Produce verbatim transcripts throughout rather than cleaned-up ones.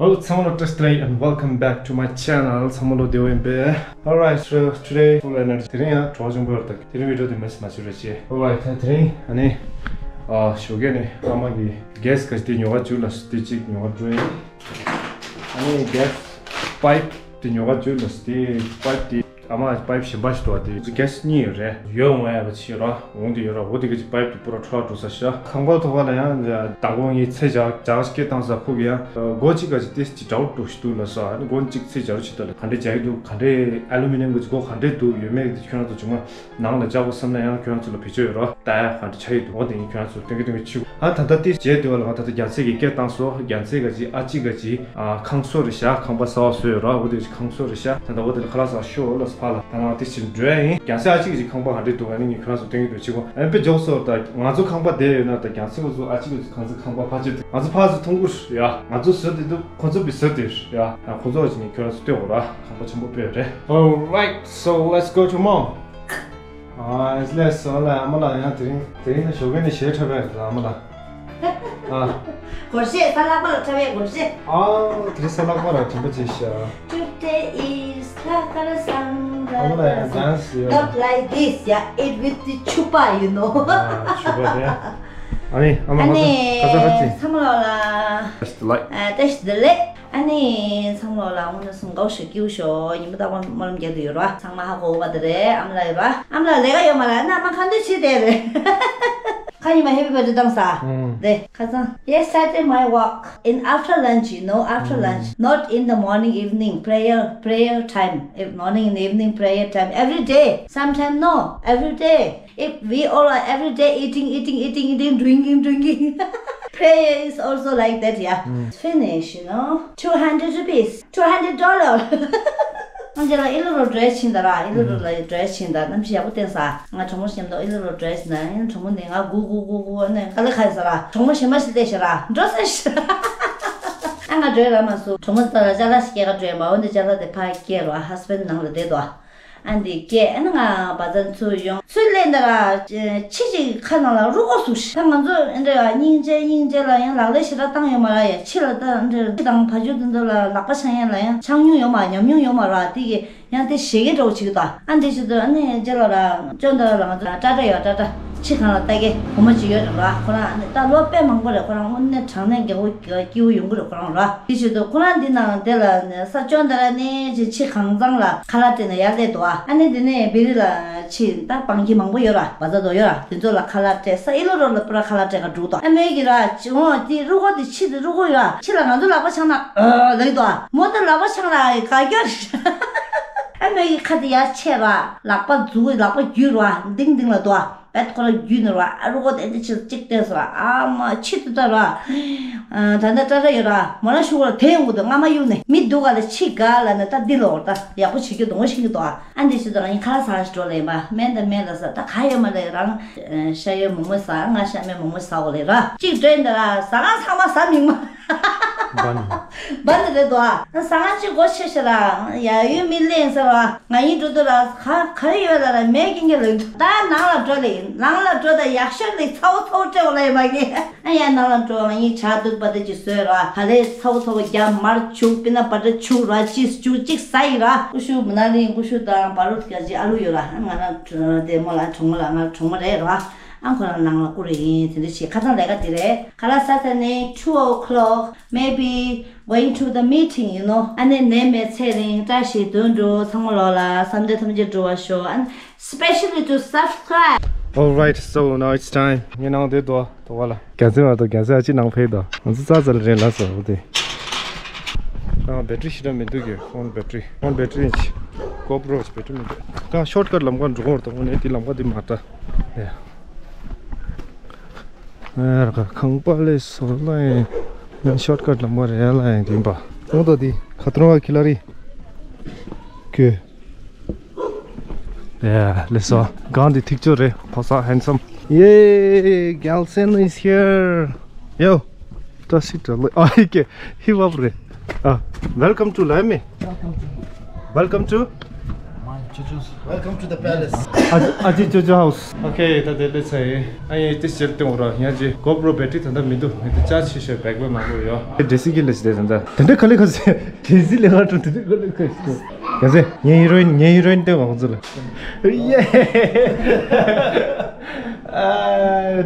Hello, ཚང་མ་ལ་བཀྲ་ཤིས་བདེ་ལེགས། And welcome back to my channel. ཚང་མ་ལོ་བདེ་པོ་ཡིན་པས། Alright, so today full energy. དེ་རིང་ཡང་བྲོ་བ་ཅུང་པོ་ཡོད་ད། དེ་རིང་བི་ཌི་ཡོ་དེ་མེད་མ་བྱུང་རེད་ཅེ། Alright, ད་དེ་རིང་ཨ་ནི་ཨ་ཞོགས་ཀས་ནས་ཨ་མ་གི་གེ་སི་ག་ཅི་དེ་ཉོ་ག་བཅུག་ལ་སི་དེ་གཅིག་ཉོ་ག་འགྲོ་ཡིན། ཨ་ནི་གེ་སི་པའིབ་དེ་ཉོ་ག་བཅུག་ལ་སི་དེ་པའིབ་དེ། ཨ་མ་པའིབ་གཞན་པ་ཞིག་འདུག་བ། དེ་གེ་སི་གཉིས་ཡོད་རེད། ཡོད་འོང་ཡ་བ་ཅིག་ཡོད་ར། འོང་དེ་ཡོད་ར། འོ་དེ་ག་ཅིག་པའིབ་དེ་པུ་ར་འཕྲོ་བ་འགྲོ་ས་ཤ། ཁང་པ་ཐོག་ཁ་ལ་ཡང་མདང་དགོང་ངས་ཚེ་ཇག་ཇག་སྐད་བཏང་ས་ཁུག་ཡང་སྒོ་གཅིག་ག་ཅིག་ཏེ་ཅིག་འདྲ་བོ་འདུག་ཞིག་འདུག་ལ་ས། ཨ་ནི་སྒོ་གཅིག་ཚེ་ཇག་རུ་ཅིག་ལྟ་ལ་ག་འདྲས་ཇག་གི་འདུག་ག་འདྲས་ཨ་ལུ་མི་ནམ་གི་སྒོ་ག་འདྲས་འདུག་ཡོད་མེད་གི་དེ་ཁྱོད་རང་ཚོ་ཅུང་མ་ནང་ལ་ཇག་གོ་བསམ་ན་ཡང་ཁྱོད་རང་ཚོ་ལ་བེད་སྤྱོད་ཡོད་ར། ལྟ་ཡ་ག་འདྲས་ཆགས་ཡི་འདུག་འོ་དེ་ཡིན་ཁྱོད་རང་ཚོ་སྟོན་གི་སྟོན་གི་ཆུ། ཨ་ད་ལྟ་ཏེ་རྗེས་དེ་བ་ལ་ང་ད་ལྟ་རྒྱ་ཚེ་གི་སྐད་བཏང་སོ། རྒྱ་ཚེ་ག་ཅིག་ཨ་ཅིག་ག་ཅིག་ཨ་ཁང་བཟོ་རེད་ཤག་ཁང་པ་གསར་པ་བཟོས་ཡོད་ར། འོ་དེ་ཁང་བཟོ་རེད་ཤག་ད་ལྟ་འོ་དེ་ལ་ཁ་ལག་ཟ་ཤོག་ལ་ཕ་ལ་ད་ང་ཏེ་ཕྱིར་འགྲོ་ཡ་ཡིན། རྒྱ་ཚེ་ཨ་ཅིག་ག་ཅིག་ཁང་པ་ག་འདྲས་འདུག་ཨ་ནི་ངས་ཁྱོད་རང་ཚོ་སྟོན་གི་འདུག་ཅིག་གོ། ཨ་ནི་དཔེ་འཇོག་སོ། ད་ང་ཚོ་ཁང་པ་བསྡད་ཡོད་ན་ད་རྒྱ་ཚེ་ཁོ་ཚོ་ཨ་ཅིག་ག་ཅིག་ཁང་ཚན་ཁང་པ་ཕ་ཆེ་དུ་ང་ཚོ་ཕ་ཚོ་མཐོང་གི་རེད་ཡ། ང་ཚོ་བཟོ་དེ་འདུག་ཁོ་ཚོ་བི་བཟོ་དེ་རེད་ཡ། ཁོ་ཚོ་ཨ་ཅིག་ངས་ཁྱོད་རང་ཚོ་སྟོན་གོ་ར། ཁང་པ་ཆེན་པོ་དཔེ་ཡོད་རེད། Alright, so let's go to mom. ཨ་ལས་སོ་ལ་ཨ་མ་ལགས་ཡང་དེ་རིང་དེ་རིང་ནས་ཞོགས་ཀས་ནས་གཞས་འཁྲབ་པ་ཡིན་ཨ་མ་ལགས། ཨ། སྒོར་གཞས་གཟའ་ལྷག་པ་ལ་འཁྲབ་པའི་སྒོར་གཞས། ཨ་དེ་རིང་གཟའ་ལྷག་པ་ར་དྲན་པ་བརྗེད་ཤག Today is ལྷག་དཀར་བཟང་ལ། ཨ་མ་ལགས་ཡང་ཌན་སི་ཡོད། Not like this, yeah, it with the chupa, you know. ཨ་ཆུ་པ་རེད། ཨ་ནི་ཨ་མ་ཨ་ནི་ཁ་ས་ཁ་ཅིག་ཚང་མ་ལོ་ལ་བཀྲ་ཤིས་བདེ་ལེགས། ཨ་བཀྲ་ཤིས་བདེ་ལེགས། ཨ་ནི་ཚང་མ་ལོ་ལ་དངོས་གནས་སུ་དགའ་བོ་ཞིག་སྐྱིད་པོ་ཞིག་ཉིན་མོ་རྟག་པར་སྨོན་ལམ་རྒྱག་གི་ཡོད་ར། ཚང་མ་ཧ་གོ་བ་དེ་རེད། ཨ་མ་ལགས་ཡོད་ར། ཨ་མ་ལགས་ལས་ཀ་ཡོད་མ་རེད། ཨ་ནི་ཨ་མ་ཁ་འདོན་བྱེད་བསྡད་རེད། ཁ་ཉིན་མ་ཧེ་པི་བྷར་ཐི་ཌེ་བཏང་ས། ཨང་། རེད། ཁ་སང་། Yesterday my walk in after lunch, you know, after lunch, not in the morning evening prayer, prayer time. If morning and evening prayer time every day. Sometime no, every day. If we all are every day eating, eating, eating, eating, drinking, drinking, prayer is also like that, yeah. Finish, you know. Two hundred rupees, two hundred dollar. ཨང་ཅེ་ལ་ཨི་ལོ་རོ་ཌི་རེ་སི་ཕྱིན་ད་ར། ཨི་ལོ་རོ་ལ་ཌི་རེ་སི་ཕྱིན་ད། གནམ་གཤིས་ཡག་པོ་བསྟན་ས། ང་གྲོགས་མོ་ཤེམ་ཏོ་ཨི་ལོ་རོ་ཌི་རེ་སི་ན་ཡང་གྲོགས་མོ་ནི་ང་སྒུག་སྒུག་སྒུག་སྒུག་ནས་ག་ལེ་ཁ་ཡི་ས་ར། གྲོགས་མོ་ཤེམ་མ་ཞིག་བལྟས་ཤ་ར། འགྲོ་ས་ཤ། ཨ་ང་འགྲོ་ཡ་ར་མ་སུ། གྲོགས་མོ་ད་ལ་ཅ་ལག་ཞིག་སྐྱེལ་ག་འགྲོ་ཡ་མ། འོ་འདི་ཅ་ལག་དེ་ཕ་སྐྱེལ་རོ། ཨ་ཧས་བྷེན་ནང་ལ་བསྡད་དོ། ཨ་འདི་སྐད་ཨ་ནི་ང་བ་ཙན་ཚུར་ཡོང་ཚུར་སླེབས་འདི་ར། ཕྱི་ཅིག་ཁ་ནང་ལ་རུ་ཀོ་ཟུག་ཤི། ད་ང་ཚོ་འདི་ར་སྙིང་རྗེ་སྙིང་རྗེ་ལ་ཡང་ལག་ལེན་ཞེ་དྲག་བཏང་ཡོད་མ་ར་ཡ། ཕྱི་ལ་ད་འདི་ཕྱི་དང་བ་ཕྱུགས་འདི་ཚོ་ལ་ལག་པ་འཆང་ཡ་ལ་ཡང་འཆང་མྱོང་ཡོད་མ། ཉམས་མྱོང་ཡོད་མ་ར། དེ་གི་ཡང་དེ་ཞེ་གི་འགྲོ་བྱེད་ཀྱི་ད། ཨ་འདི་ཞིག་ཏུ་ཨ་ནི་རྗེ་ལ་ར་ཅོ་འདི་ར་ལ་ང་ཚོ་ཏྲ་ཏྲ་ཡོད། ཏྲ་ཏྲ་ཕྱི་གང་ལ་ལྟ་གི་བུ་མོ་ཅིག་ཡོད་ར། ཁོ་རང་ཨ་ནི་ད་ལོ་དཔེ་མང་པོ་རེད། ཁོ་རང་དངོས་གནས་དྲང་གནས་རྒྱལ་པོ་སྐྱིད་པོ་ཡོང་གི་རེད་ཁོ་རང་ར། དེ་བྱེད་དུས་ཁོ་རང་འདི་ནང་དེ་ལ་ས་སྐྱོང་དེ་ལ་ནི་ཅི་ཕྱི་གང་ཚང་ལ་ཁ་ལག་སྤྲད་ནས་ཡར་སླེབས་འདུག་ཨ་ནི་འདི་ནས་བེ་རི་ལ་ཕྱི་ད་སྤང་ཁྱི་མང་པོ་ཡོད་ར། བ་ཙ་དོ་ཡོད་ར། དེ་ཚོ་ལ་ཁ་ལག་སྤྲད་ས་ཨི་ལོ་རོ་ལ་པུ་ར་ཁ་ལག་སྤྲད་ག་འགྲོ་འདུག་ཨ་མའི་གི་ར་ཅི་འོ་དེ་རུ་གོ་དེ་ཕྱི་དེ་རུ་གོ་ཡོད་ར། ཕྱི་ལ་ང་ཚོ་ལག་པ་འཆང་ན་ཨ་ལེགས་འདུག་མོ་དེ་ལག་པ་འཆང་ན་ག་རྒྱ་རེད། ཨ་མའི་གི་ཁ་དེ་ཡར་ཆད་ར། ལག་པ་འཛུགས་ལག་པ་རྒྱུད་ར་འདིང་འདིང་ལ་འདུག་བད་ཁོ་རང་རྒྱུད་ནི་ར། ཨ་རུ་གོ་དེ་འདི་ཕྱི་གཅིག་བལྟས་སོ་ར། ཨ་མ་ཕྱི་དུ་ལྟ་ར། ད་ལྟ་ཏྲ་ཏྲ་ཡོད་ར། མོ་རང་ཤུགས་ར་དེ་ཡོང་གི་འདུག་རྔ་མ་གཡུག་ནས་མི་འདུག་ག་ལ་ཕྱི་ག་ལ་ནི་ད་འདི་ལོག་ད་ཡག་པོ་བྱེད་རྒྱུ་འདུག་ཤིང་གི་འདུག་ཨ་འདི་ཕྱི་དུ་རང་ཡིན་ཁ་ལག་ཟ་ཞིག་འགྲོ་ལེ་མ་སྨན་དང་སྨན་ལ་ཟ་ད་ག་ཡོད་མ་རེད། རང་ཤ་ཡོད་མོག་མོག་ཟ། ང་ཤ་མེད་མོག་མོག་ཟ་འོ་ལེ་ར། གཅིག་འདྲེན་འདི་ར་ཟ་ག་ཚང་མ་ཟ་མིང་མ། བན། བན་རེད་དོ། ཟ་ང་གཅིག་སྒོ་ཕྱེ་ཤེ་ར། ཡ་ཡོད་མི་ལེན་ཟེར་བ། ང་ཡིན་འགྲོ་དུ་ར་ག་ག་རེ་ཡོད་ལ་ར་མེད་ཀྱིན་གྱི་ལེན་དུ། ད་ནང་ལ་འགྲོ་ལེ་ཡིན། ནང་ལ་འགྲོ་ད་ཡག་ཤོས་ལེ་ཚའོ་ཚའོ་སྤྲད་འོ་ལ་ཡིན་མ་གི། ཨ་ཡ་ནང་ལ་འགྲོ་ང་ཡིན་ཇ་དུད་པ་དེ་ཅིག་བཟོས་ར། ད་ལེ་ཚའོ་ཚའོ་རྒྱ་མར་བྱུག་པི་ན་བ་ཏྲ་བྱུག་ར་ཅིས་བྱུག་གཅིག་ཟ་ཡི་ར། ཀུ་ཤུ་མ་ན་ལི་ཀུ་ཤུ་དང་བ་རུ་ག་ཅི་ཨ་ལུ་ཡོད་ར། ང་རང་དེ་མོ་ལ་གྲོགས་མོ་ལ་ང་གྲོགས་མོ་རེད་ར། ཨང་ཁོ་རང་ནང་ལ་བསྐུར་རེ་ཡིན། དེ་འདྲ་བྱེད་ཁ་སང་ལས་ཀ་འདི་རེད། ཁ་ལག་ཟ་ས་ནི་two o'clock, maybe going to the meeting, you know. ཨ་ནི་ནད་མེད་ཚེ་རིང་བཀྲ་ཤིས་དོན་འགྲུབ། ཚང་མ་ལོ་ལ་བསམ་དོན་ཐམས་ཅད་འགྲུབ་པར་ཤོག And especially to subscribe. All right, so now it's time. ངས་ནང་དེ་དོ་དོ་བ་ལ། རྒྱ་ཚེ་བ་དང་རྒྱ་ཚེ་ཨ་ཅི་ནང་ཕེབས་དོ། ང་ཚོ་རྩ་རྩ་ལ་རེད་ལ་སོ་དེ། ཨ་བེ་ཏྲི་ཞིག་ར་མི་འདུག་གི། ཕོན་བེ་ཏྲི་ཕོན་བེ་ཏྲི་ཡིན་ཅི། གོ་པྲོ་བེ་ཏྲི་མི་འདུག་ད་ཤོར་ཀཊ་ལམ་ཁ་འགྲོ་འོར་དང་ངས་དེ་ལམ་ཁ་དེ་མ་ལྟ། ཡ། ཨ་ར་ཁང་པ་ལས་སོ་ལ་ཡིན། ཡང་ཤོར་ཀཊ་ལམ་པ་རེད་ལ་ཡིན་གིན་པ། ཁོང་ད་དེ་ཁ་ཐོར་བ་ཁི་ལ་རི། ཁྱོད། ཡ་ལས་སོ་གང་དེ་ཐིག་ཅོ་རེད། ཕོ་ས་ཧན་སམ། Yay, Galsen is here. Yo, does it really? Oh, okay. He was ready. Ah, welcome to Lame. Welcome to. Welcome to. My Welcome to the palace. ཨ་ཅེ་ཅོ་ཅོ་ཧའུ་སི། ཨོ་ཁེ། ད་དེ་ལས་ཚར་ཡིན། ཨ་ཡེ་དེ་ཕྱིར་བཏང་རོགས། ཡང་ཅི་གོ་པྲོ་བེ་ཊི་རི་ད་ལྟ་མི་འདུག་མི་འདུག་ཅར་ཇི་བྱེད་ཤོག་བེག་པོ་མང་པོ་ཡོད། འདྲེ་སི་ཀི་ལས་ཟེར་ད་ད་དེ་འདྲ་ག་ལེ་ག་ཟེར། འདྲེ་སི་ལས་ཁ་ཏྲོ་དེ་འདྲ་ག་ལེ་ག་ཟེར། ཡ་ཟེར། ངའི་ཧི་རོ་ཨིན། ངའི་ཧི་རོ་ཨིན་སྟོན་གོ་ང་ཚོ་ལ། ཡེ། ཨ་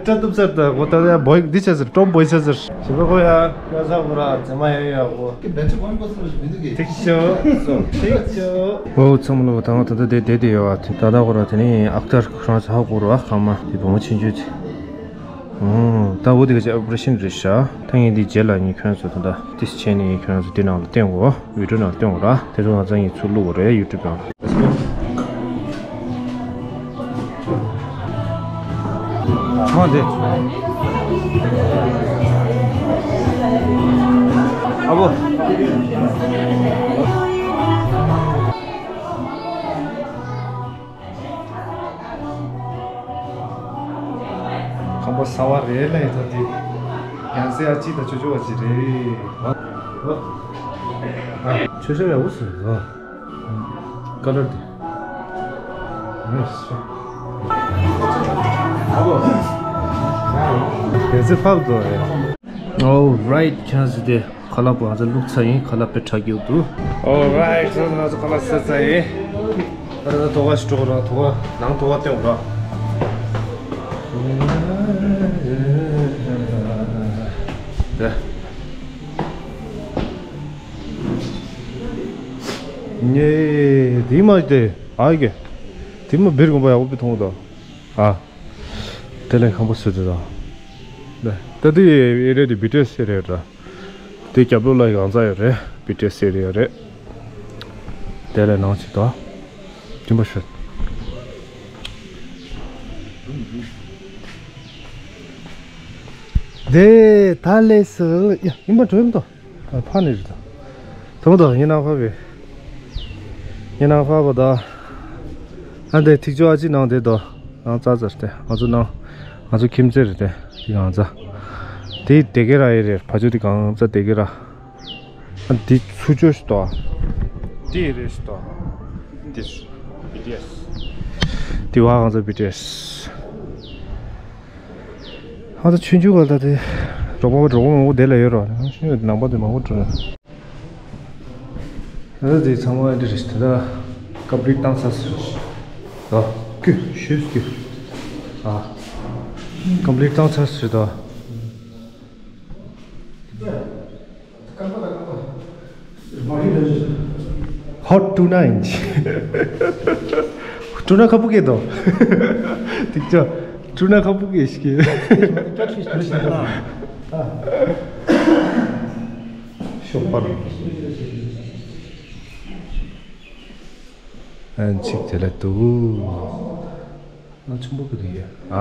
སྐྲ་གཏུབ་ཚར། ད་གོ་ད་ཡ་བོའི་འདི་བྱས་ཟེར། ཀྲོམ་བོའི་བྱས་ཟེར། ཞིམ་པོ་གོ་ཡ། ཡ་ཟ་གོ་ར་ཚེ་མ་ཡ་ཡ་གོ། ཀི་བེན་ཆི་གོན་གོ་སོ་མི་འདུག་གི། ཐིག་ཆོ། སོ་ཐིག་ཆོ། འོ་ཚང་མ་ལོ། ད་ང་ད་ད་དེ་དེ་དེ་ཡོད་བ། ད་ད་གོ་ར་དེ་ནི་ཨག་ཏར་ཁོ་རང་ཚ་ཧ་གོ་ར་ཁ་མ་དེ་བུ་མོ་ཆུང་ཆུང་དེ། ཨོ་ད་འོ་དེ་ག་ཅི་ཨོ་པ་རེ་ཤན་རེད་ཤག་ད་ངས་འདི་རྗེས་ལ་ངས་ཁྱོད་ཚོ་ད་ད་ཏིས་བྱས་ནས་ངས་ཁྱོད་ཚོ་དེ་ནང་ལ་བསྟན་གོ། བི་ཌིའོ་ནང་བསྟན་གོ་ར། དེ་ཚོ་ང་ཚོ་ངས་ཚུར་བླུག་གོ་རེད་ཡུ་ཊུབ་ནང་། ཨ་བོ། ཁམས་པ་གསར་བ་རེད་ལ་ཡིན་ད་དེ། ཡང་སེ་ཨ་ཅི་ད་ཆོ་ཆོ་བ་ཅི་རེད། ཨ་ཆོ་ཆོ་ཡག་པོ་ཟེར་ཨ། ཀ་ལར་དེ། ཨ་བོ། ཡང་སེ་ཕབ་དོ་རེད། Alright, ཁྱེད་རང་ཚོ་དེ་ཁ་ལག་པོ་ང་ཚོ་བླུགས་ཚར་ཡིན། ཁ་ལག་དཔེ་ཁྲ་སྐྱིད་འདུག Alright, ཁྱེད་རང་ཚོ་ཁ་ལག་ཟས་ཚར་ཡིན། ད་ལྟ་ཐོག་ཁ་ཞིག་འགྲོ་ར། ཐོག་ཁ་ནང་ཐོག་ཁ་སྟོན་ར། དེ། ངས་དེ་མ་དེ་ཨ་གེ་དེ་མ་བིར་དགོན་པ་ཡག་པོ་བི་མཐོང་དོ། ཨ། དེ་ལས་ཁམས་པ་སུ་དེ་དང་། ད་དེ་ཨེ་རེད་དེ་བི་ཊི་ཨེས་ཨེ་རེད་ར། དེ་རྒྱབ་ལོགས་ལ་གང་ཚ་ཡོད་རེད། བི་ཊི་ཨེས་ཨེ་རེད་རེད། དེ་ལས་ནང་ཆེ་དང་། དྲིན་པ་ཤོད། དེ་ད་ལས་སུ་ཡ་ཡིན་པ་གྲོས་མི་དང་། ཕ་ནི་རེད་དོ། དང་དང་ཡིན་ནང་ཕ་བས། ཡིན་ནང་ཕ་བ་ད། ཨ་འདི་ཐིག་ཅོ་ཨ་ཅི་ནང་དེ་དོ། ནང་ཙ་ཙར་ཏེ་ང་ཚོ་ནང་། ང་ཚོ་ཁྱིམ་མཚེས་རེད་དེ། དེ་གང་ཙ། དེ་དེ་གེ་ར་ཡེ་རེད། ཕ་ཅོ་དེ་གང་ཙ་དེ་གེ་ར། ཨ་འདི་ཚུ་ཅོ་ཞིག་དོ། དེ་རེད་ཞིག་དོ། དེ་བི་ཊི་ཨེས། དེ་བ་གང་ཙ་བི་ཊི་ཨེས། ཨ་ད་ཆུང་ཆུང་ག་ལ་ད་དེ། རོགས་པ་རོགས་པ་མང་པོ་དེ་ལ་ཡོད་རོགས། ནང་པ་དེ་མང་པོ་འགྲོ་ཡོད། ཨ་ད་དེ་ཚང་མ་འདི་རེད། ད་ད་ཀམ་པི་ལིཊ་བཏང་ཚར་ཟེར། ད་ཀུ་ཤུས་ཀུ། ཨ་ཀམ་པི་ལིཊ་བཏང་ཚར་ཟེར་ད། Hot tuna ཡིན། ཊུ་ན་ཁ་སྤུ་གེ་དོ། ཐིག་ཅོ། ཊུ་ན་ཁ་སྤུ་གེ་ཞིག་གེ། ཤོག་པར། ཨན་ཅིག་དེ་ལ་དུ། ང་ཆུང་པོ་གི་རེད་ཡ། ཨ།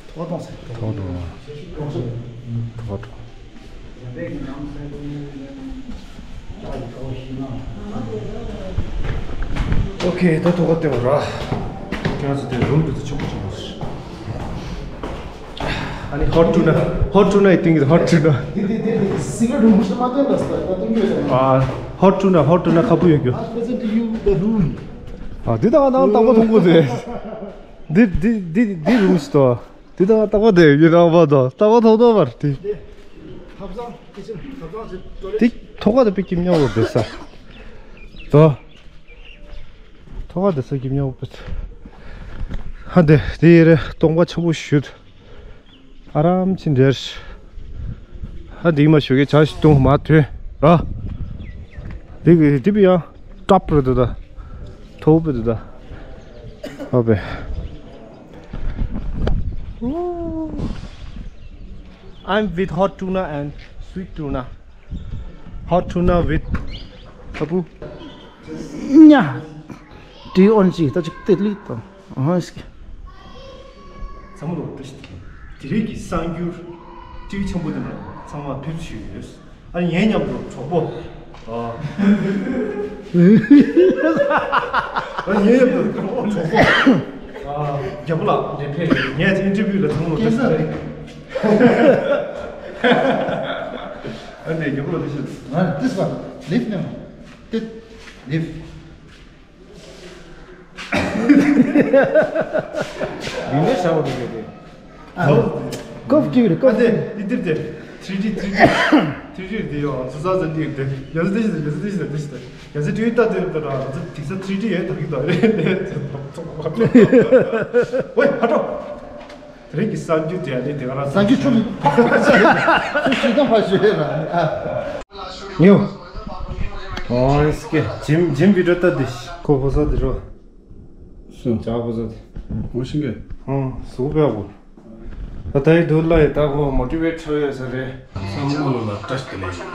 ཐོག་གཏོང་ཟེར། ཐོག་གཏོང་། ཐོག་གཏོང་། ཨོ་ཁེ། ད་ཐོག་ག་བལྟས་པ་ར། ཁྱེད་རང་ཚོ་དེ་རུམ་དེ་ཚོ་ཆུང་པོ་ཆུང་པོ་ཟེར། ཨ་ནི་ཧོ་ཊུ་ན། ཧོ་ཊུ་ན་ཡི་སྟེང་གི་ཧོ་ཊུ་ན། དེ་དེ་དེ་དེ་སི་ཀ་རུམ་ཞིག་མ་སྟོན་ད་ས་ད་སྟོན་རྒྱུ་ཡོད་ད། ཨ། ཧོ་ཊུ་ན། ཧོ་ཊུ་ན་ཁ་སྤུ་ཡོད་རྒྱུ། I present to you the room. ཨ། འདི་ད་ང་ནང་རྟག་པར་མཐོང་གི་འདུག་འདི་འདི་འདི་འདི་རུམ་ཞིག་ཏོ། འདི་ད་ང་རྟག་པར་དེ་ཡོད་རང་བ་དོ། རྟག་པར་མཐོང་མཐོང་བར་དེ། ཐབ་ཚང་ཁི་ཆན་ཐབ་ཚང་ཟེར་ཏོ་ལེ། འདི་ཐོག་ཁ་དེ་དཔེ་སྐྱིད་ཉོ་བར་འདུག་ས། དོ། ཐོག་ཁ་དེ་ས་སྐྱིད་ཉོ་བར་འདུག་ཧ་འདི་འདི་ཡེ་རེ་སྟོང་པ་ཆེན་པོ་ཞུ། ཨ་རམ་ཆེན་འདྲེར། ཧ་འདི་མ་ཞུ་གི་ཆ་ཞིག་ཏུ་མ་ཐོན་ར། འདི་གི་འདི་བི་ཡང་ཀྲབ་རེད་འདུག་ད། ཐོབ་རེད་འདུག་ད། ཨོ་བེ། I'm with hot tuna and sweet tuna. Hot tuna with kapu. Nya. Do you want to see? That's a little. Uh-huh. ཚང་མ་ལོ་བཀྲ་ཤིས་བདེ་ལེགས། དེ་རིང་གི་གསར་འགྱུར་ཊི་ཝི་ཆེན་པོ་འདི་ནང་ཚང་མ་ཕེབས་བཞུགས་ཡོད། ཨ་ནི་ངའི་མཉམ་དུ་གྲོགས་པོ། ཨ། ཨ་ངའི་མཉམ་དུ་གྲོགས་པོ། ཨ་རྒྱལ་པོ་ལགས་འདིར་ཕེབས་ཡོད། ངས་ཨིན་ཊར་བིའུ་ལ་ཚང་མ་ལོ་བཀྲ་ཤིས་བདེ་ལེགས། ཨ་ནི་རྒྱལ་པོ་ལགས་འདི་ཤོད། ང་this one, leaf name. Tit, leaf. ཡིན་ནའི་ཤ་བ་རུ་རེད་དེ། ཨ། ཀོབ་ཀྱི་རེད་ཀོབ། ཨ་དེ་འདི་འདིར་དེ། ཐི་རི་ཌི་ཐི་རི་ཌི། ཐི་རི་ཌི་རེད་དེ་ཡོ། སུ་ས་ས་འདི་དེ། ཡ་ས་དེ་ཤི་དེ་ཡ་ས་དེ་ཤི་དེ་དེ་ཤི་དེ། ཡ་ས་ཏུ་ཡི་ཏ་དེ་རེད་ད་ར། ང་ཚོ་དེ་ས་ཐི་རི་ཌི་ཡེ་ད་གི་ད་རེད་དེ། ཝེ་ཧ་ཏོ། དེ་རིང་གི་གསར་འགྱུར་དེ་ཨ་ནི་དེ་ག་རང་གསར་འགྱུར་ཆུང་། ཆུང་ཆུང་ཕ་ཞུ་ར། ཨ། ཉོ། ཨོ་སྐེ་ཇིམ་ཇིམ་བི་ཌི་ཡོ་ལྟ་དེ་ཤི། ཁོ་ཕོ་ས་དེ་རོ། སུ། ཇག་ཕོ་ས་དེ། ཨོ་ཤིང་གེ། ཨང་སུ་བེ་བོ། ད་ད་ཡི་དུ་ལ་ཡི་ད་ཁོ་མོ་ཊི་ཝེ་ཊི་ཆོ་ཡོད་ས་རེད། སང་མོ་ལོ་ལ་བཀྲ་ཤིས་བདེ་ལེགས།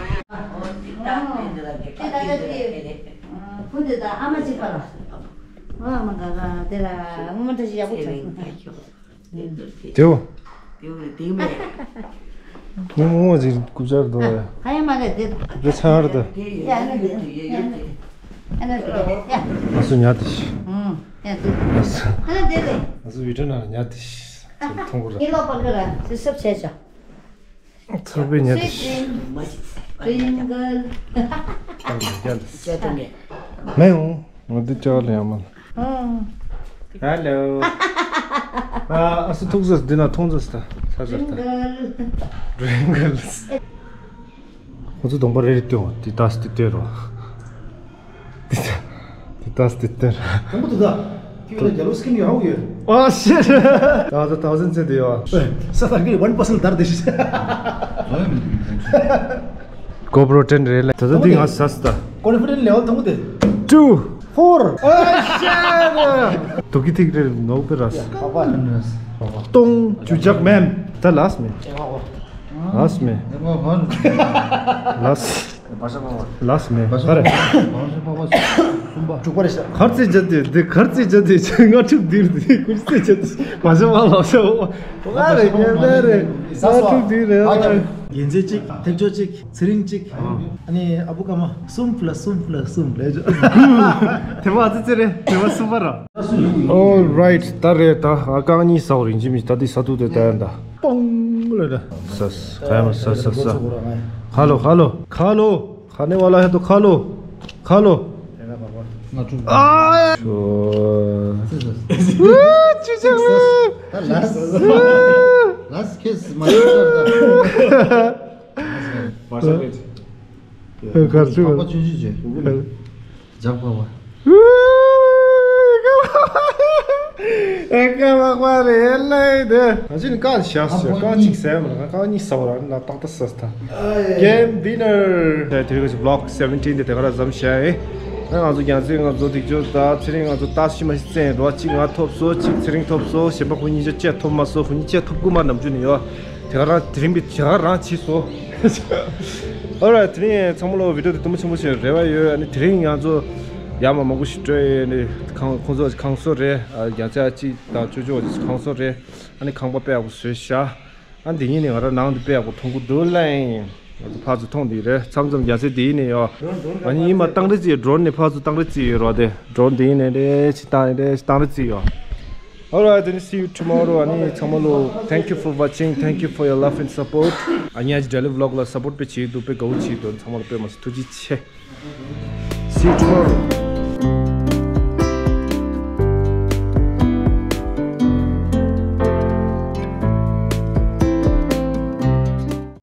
ཁུ་དེ་ད་ཨ་མ་གཅིག་པ་ལ། ཨ་མ་ག་ག་དེ་ལ་ངོ་མ་འདྲ་ཞིག་ཡག་པོ་བྱུང་། དེའོ། ངོ་མ་ཅིག་རྐུབ་ཆར་འདུག་ཡ། ཧ་ཡ་མ་ག་དེ། རྐུབ་ཆར་འདུག་ཡ་ཨ་ན་དེ་ཡ་ཨ་ན་དེ་ཡ། ཨ་སུ་ཉལ་དེ་ཤི། ཨུམ་ཡ་དེ། ཨ་སུ། ཨ་ན་དེ་རེད། ཨ་སུ་བི་ཊ་ན་ཉལ་དེ་ཤི། ཚུར་མཐོང་གི་ར། ངའི་ལོག་པར་གི་ར་སི་སབ་བྱས་ཆོག་ཚུར་པའི་ཉལ་དེ་ཤི། Dream girl. ཉལ་དེ་ཤི། མེ་འོང་། ང་འདི་ཅག་ལ་ཡང་མ། ཧ་ལོ། ཨ་སུ་ཐུག་ཟེར་འདི་ན་མཐོང་ཟེར་ད། ས་ཟེར་ད། Dream girl. ཁོ་ཚོ་གདོང་པ་རེ་རེ་སྟོན། འདི་ཏཱས་འདི་སྟོན་རོ། འདི་ཏཱས་འདི་སྟོན་རོ། དང་པོ་དེ་ད། ཁྱོད་ལ་རྒྱལ་པོ་སི་ཀིམ་ཡོད་ཧ་གོ་ཡོད། Oh shit. ད་ད་ཐའུ་ཟན་ཚེ་དེ་ཡོད། ས་ད་གི་one percent དར་དེ་ཤི། GoPro ten རེད་ལ། ད་ད་འདི་ང་ཟ་ས་ད། Confidence level དང་པོ་དེ། Two. Four. Oh shit. དུ་གི་ཐིག་རེ་ནོག་པེ་ར་སི། ཏོང་ཅུ་ཇག་མེམ། ད་ལཱསི་མེ། ལཱསི་མེ། ལཱསི། ལཱསི་མེ། ཧ་རེ། གར་ཙི་ཇ་དེ་དེ་གར་ཙི་ཇ་དེ་ང་ཕྲུག་དིར་དེ་གར་ཙི་ཇ་དེ་བ་ཞབས་པ་ལ་ཞབས་པ། ང་རེ་ང་རེ་ང་ཕྲུག་དིར་རེ། ཡན་ཚད་གཅིག་ཐེག་མཆོག་གཅིག་ཚེ་རིང་གཅིག་ཨ་ནི་ཨ་བུ་ཀ་མ་གསུམ་ཕུ་ལ་གསུམ་ཕུ་ལ་གསུམ་ལས་ཇོ། དེ་མ་ཙི་ཙི་རེད་དེ་མ་གསུམ་པ་ར། All right ད་རེད་ད་ཨ་རྐང་གཉིས་ཟ་བ་རིན་ཆེན་མི་ད་དེ་ས་ཐུག་དེ་ད་ཡན་ད། པོང་ལ་ད། ས་ས་ཁ་ཡ་མ་ས་ས་ས། ཁ་ལོ་ཁ་ལོ་ཁ་ལོ། ཁ་ནེ་ཝ་ལ་ཧེ་ཏོ་ཁ་ལོ། ཁ་ལོ། ང་ཕྲུག་ཨ། ཅི་ཅི་ད་ལ་ལ་སི་ཁེ་སི་མ་ཡིན་ས་ད། བ་ཤ་བེད། གར་ཆུ་བ། ཇག་པ་བ། ཨེ་ཀ་མ་ཀ་རེ་ལེ་དེ། ང་ཅི་ནི་ཀ་ཤ་ཤ་ཀ་གཅིག་ཟས་མ་ལ་ཀ་གཉིས་ཟ་བ་ར་ན་ཏག་ཏག་ཟ་ད། Game winner. དེ་རིང་གི་vlog seventeen དེ་དེ་ག་ར་མཚམས་བཞག་ཨེ། ང་ཚོ་རྒྱལ་སྲས་ང་ཚོ་འདི་ཚོ་ད་ཚེ་རིང་ང་ཚོ་ད་ཤི་མ་ཤི་བཙན་རོ་གཅིག་ང་ཐོབ་སོ་གཅིག་ཚེ་རིང་ཐོབ་སོ་གཞན་པ་ཁོ་གཉིས་ཆ་བཅས་ཐོབ་མ་སོ་ཁོ་གཉིས་ཆ་ཐོབ་དགུ་མ་ནམ་རྒྱུན་ནི་ཡོད། དེ་ག་རང་དེ་རིང་གི་དེ་ག་རང་བྱིས་སོ། Alright དེ་རིང་ཚང་མ་ལོ་video དེ་དུམ་བུ་ཆེན་པོ་ཞིག་རེ་བ་ཡོད། ཨ་ནི་དེ་རིང་ང་ཚོ་ཡར་མར་མང་པོ་ཞིག་སྤྲོད་ཡས་ནི་ཁང་ཁོང་ཚོ་ཁང་བཟོ་རེད། ཨ་རྒྱ་ཆ་གཅིག་དང་ཅོ་ཅོ་ཁང་བཟོ་རེད། ཨ་ནི་ཁང་པ་དཔེ་ཡག་པོ་བཟོས་ཤག་ཨ་འདི་ཡིན་ནི་ང་རང་ནང་དུ་དཔེ་ཡག་པོ་མཐོང་གི་འདུག་ལེ། ང་ཚོ་ཕར་ཚུར་མཐོང་འདི་རེད། མཚམས་མཚམས་རྒྱ་ཆ་འདི་ཡིན་ནི་ཡོད། ཨ་ནི་ཡིན་མ་བཏང་རེ་ཅིག drone ནས་ཕར་ཚུར་བཏང་རེ་ཅིག་ཡོད་རོགས་དེ་drone འདི་ཡིན་ནི་རེ་ཅིག་བཏང་རེ་ཅིག་བཏང་རེ་ཅིག་ཡོད། Alright, then see you tomorrow. ཨ་ནི་ཚང་མ་ལོ། Thank you for watching. Thank you for your love and support. ཨ་ནི་ཨ་ཅི་daily vlog ལ་support དཔེ་བྱེད་འདུག་དཔེ་དགའ་བོ་བྱེད་འདུག་ཚང་མ་ལ་དཔེ་མ་སྲིད་ཐུགས་རྗེ་ཆེ། See you tomorrow.